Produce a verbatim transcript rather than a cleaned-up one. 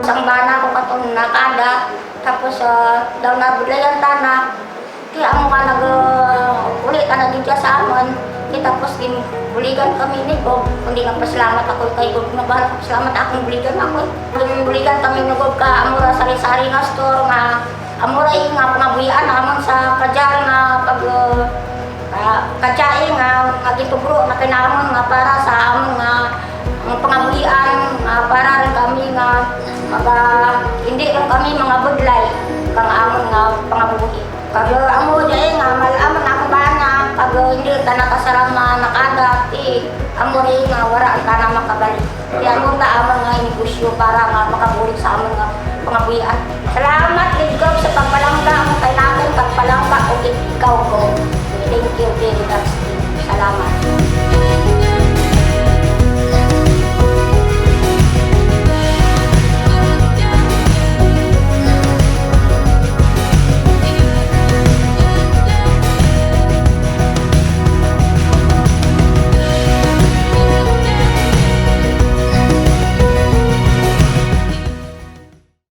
Ang bana ko kato nakada, tapos, ah, daw nabudlayan tana. Kaya amo nga nag-, ah, uli tana dya sa amun. Kaya tapos ginbuligan kami ni Gob. Kundi nga pasalamat ako kay Gob nga bahal ko pasalamat akun buligan ako. Ginbuligan kami ni Gob ka amo ra sari-sari nga store nga amo ra nga pangabuhian amun sa kadya nga pag, ah, ka-, kadya nga, nga gintugro na kanamun nga para sa amun nga, nga pangabuhian nga para run kami nga maga-, indi run kami mangabudlay kang amun nga pangabuhi. Kag amo dya nga mal-am man akun bana, kag indi tana kasarang nga nakada, ti amo ri nga wara tana makabalik. Ti amo ta amun nga negosyo para nga makabulig sa amun nga pangabuhian. Salamat gid Gob sa pagpalangga mo kanakun, pagpalangga ko gid ikaw Gob. Thank you very much. Salamat.